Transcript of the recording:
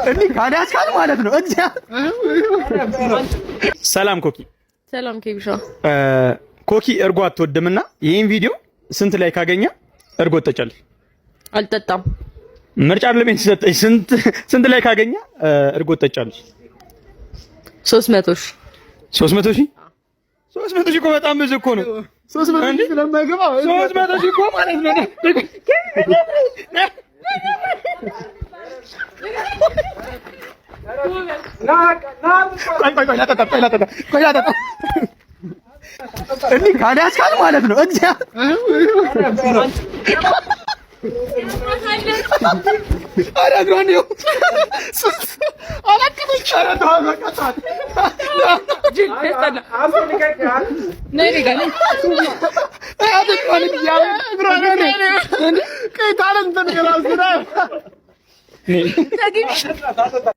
እንዲህ ካልያዝካት ማለት ነው። ሰላም ኮኪ። ሰላም ኬቢሻ። ኮኪ እርጎ አትወድምና ይህን ቪዲዮ ስንት like ካገኘ እርጎ ትጠጫለሽ? አልጠጣም። ምርጫ አይደለም የተሰጠኝ። ስንት ስንት like ካገኘ እርጎ ትጠጫለሽ? 300,000። 300,000? 300,000 እኮ በጣም ብዙ እኮ ነው። 300,000 ስለማይገባ 300,000 እኮ ማለት ነው። ቆይ ቆይ ቆይ ላጠጣ፣ ቆይ ላጠጣ፣ ቆይ ላጠጣ። እንዲህ ካልያዝካት ማለት ነው። ኧረ እግሯን ይኸው አላቀመች። ኧረ ተዋት በቃ ተዋት።